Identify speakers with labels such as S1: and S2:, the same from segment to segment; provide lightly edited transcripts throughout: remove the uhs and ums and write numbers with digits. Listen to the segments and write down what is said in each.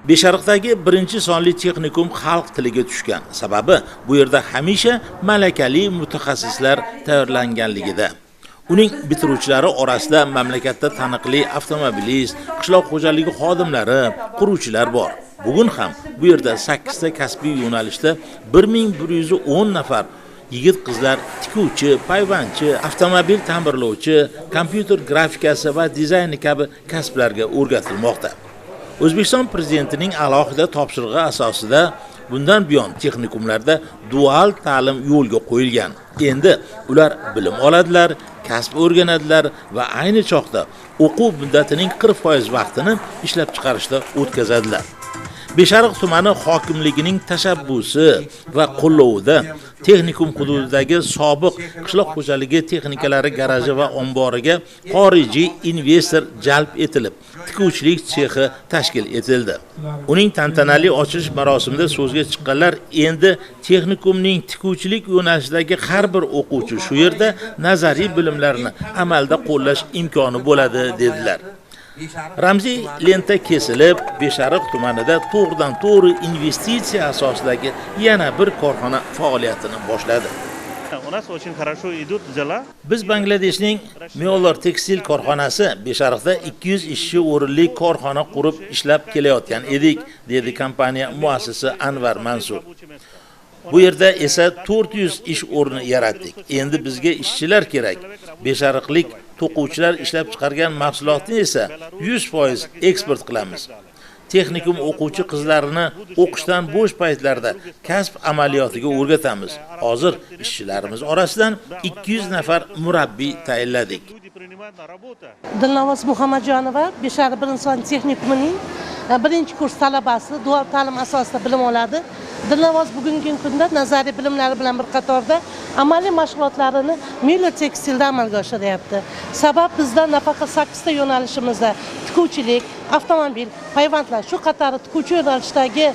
S1: Beshariqdagi birinchi sonli texnikum xalq tiliga tushgan. Sababi bu yerda hamisha malakali mutaxassislar tayyorlanganligida. Uning bitiruvchilari orasida mamlakatda taniqli avtomobilist, qishloq xo'jaligi xodimlari, quruvchilar bor. Bugun ham bu yerda 8 ta kasbiy yo'nalishda 1110 nafar yigit qizlar tikuvchi, payvandchi, avtomobil ta'mirlovchi, kompyuter grafikasi va dizayni kabi kasblarga o'rgatilmoqda. O'zbekiston prezidentining alohida topshirig'i asosida bundan buyon texnikumlarda dual ta'lim yo'lga qo'yilgan. Endi ular bilim oladilar, kasb o'rganadilar va ayni choqda o'quv muddatining 40% vaqtini ishlab chiqarishda o'tkazadilar. Beshariq tumani hokimligining tashabbusi va qo'llovida texnikum hududidagi sobiq qishloq xo'jaligi texnikalari garaji va omboriga xorijiy investor jalb etilib, tikuvchilik sexi tashkil etildi. Uning tantanali ochilish marosimida so'zga chiqqanlar endi texnikumning tikuvchilik yo'nalishidagi har bir o'quvchi shu yerda nazariy bilimlarini amalda qo'llash imkoni bo'ladi dedilar. Ramziy lenta kesilib, Beshariq tumanida to'g'ridan to'g'ri investitsiya asosidagi yana bir korxona faoliyatini boshladi.
S2: У нас очень хорошо идут дела.
S1: Biz Bangladeshning Miolar tekstil korxonasi Beshariqda 200 ishchi o'rinli korxona qurib ishlab kelayotgan edik, dedi kompaniya muassisi Anvar Mansur. Bu yerda esa 400 ish o'rni yaratdik. Endi bizga ishchilar kerak. Beshariqlik to'quvchilar ishlab chiqargan mahsulotni esa 100% eksport qilamiz. Texnikum o'quvchi qizlarini o'qishdan bo'sh paytlarida kasb amaliyotiga o'rgatamiz. Hozir ishchilarimiz orasidan 200 nafar murabbiy tayinladik.
S2: Люди принимают на работу.
S3: Dilnavoz Muhammadjonova Beshariq birinchi son texnikumining birinchi kurs talabasi, dual ta'lim asosida bilim oladi. Dilnavoz bugungi kunda nazariy bilimlari bilan bir qatorda amaliy mashg'ulotlarini Miller Tekstilda amalga oshiryapti. Sabab, bizda nafaqat sakkizta yo'nalishimizda tikuvchilik, avtomobil, payvandlar, shu qatori tikuvchi yo'nalishdagi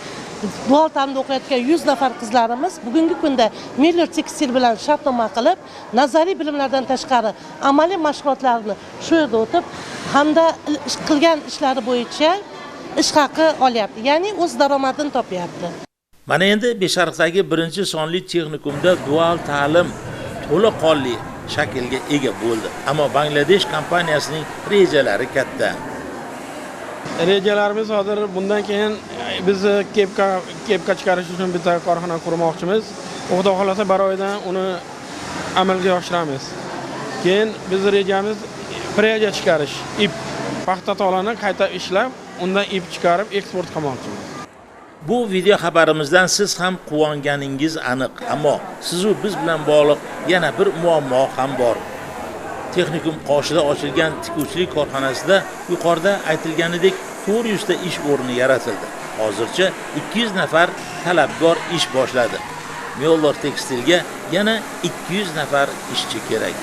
S3: dual ta'limda o'qiyotgan 100 nafar qizlarimiz bugungi kunda Miller Tekstil bilan shartnoma qilib, nazariy bilimlardan tashqari amaliy mashg'ulotlarni shu yerda o'tib hamda qilgan ishlari bo'yicha ish haqi olyapti, ya'ni o'z daromadini topyapti.
S1: Mana endi Beshariqdagi birinchi sonli texnikumda dual ta'lim to'laqonli shaklga ega bo'ldi. Ammo Bangladesh kompaniyasining rejalari katta.
S4: Rejalarimiz hozir bundan keyin biz kepka chiqarish uchun bitta korxona qurmoqchimiz. Xudo xohlasa, bir oydan uni amalga oshiramiz. Keyin biz rejamiz пряжа chiqarish, ip, paxta tolani qayta ishlab, undan ip chiqarib eksport qilmoqchimiz.
S1: Bu video xabarimizdan siz ham quvonganingiz aniq, ammo sizu biz bilan bog'liq yana bir muammo ham bor. Texnikum qoshida ochilgan tikuvchilik korxonasida yuqorida aytilganidek 400 ta ish o'rni yaratildi. Hozircha 200 nafar talabgor ish boshladi. Miolar Tekstilga yana 200 nafar ishchi kerak.